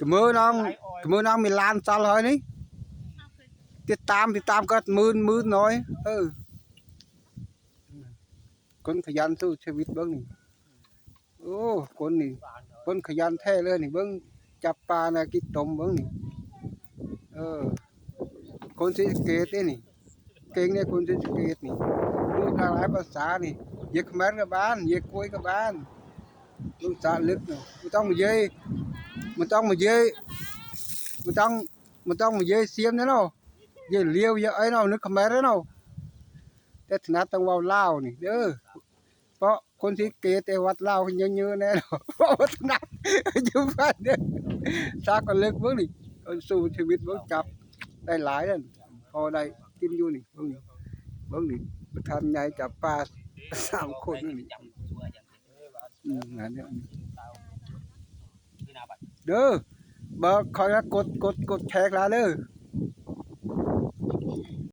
ກະມືນ້ອງ ກະມືນ້ອງມີລ້ານຊັບເຮີຍນີ້ ຕິດຕາມ ຕິດຕາມກໍໝື່ນ ໝື່ນໜ້ອຍ ເອີ ຄົນຂະຫຍັນສູ້ຊີວິດເບິ່ງນີ້ ໂອ້ ຄົນນີ້ ຄົນຂະຫຍັນແທ້ເລີຍນີ້ ເບິ່ງ ຈັບປານະກິດຕົມເບິ່ງນີ້ ເອີ ຄົນສີສະເກດເດ້ນີ້ ເກັ່ງເດ້ຄົນສີສະເກດນີ້ ຮູ້ຫຼາກຫຼາຍພາສານີ້ ເຢຍຂະແມນກະບ້ານ ເຢຍກວຍກະບ້ານ ເບິ່ງສະເລິກນີ້ ບໍ່ຕ້ອງມາເຢຍ ບໍ່ຕ້ອງມາເຢຍ ບໍ່ຕ້ອງ ບໍ່ຕ້ອງມາເຢຍຊຽມເດ້ເນາະ ເຢຍລຽວ ເຢຍໄອເນາະ ນຶກຂະແມນເດ້ເນາະ ແຕ່ຖະໜັດຕ້ອງເວົ້າລາວນີ້ເດີ. ເພາະຄົນສີສະເກດແຕ່ວັດລາວເຍີໆແນ່ເນາະ ເພາະວ່າຖະໜັດຢູ່ບ້ານເດີ ສາກອນເລິກເບິ່ງນີ້ ເອີ ສູ້ຊີວິດເບິ່ງ ຈັບໄດ້ຫຼາຍນັ້ນ ພໍໄດ້ກິນຢູ່ນີ້ ເບິ່ງນີ້ ເບິ່ງນີ້ ປະທານໃຫຍ່ຈັບປາສາມຄົນນີ້ ອືມ ນັ້ນແຫຼະ ເດີ ບອກຂ້ອຍວ່າກົດ ກົດ ກົດແຊກຫຼາຍເດີ.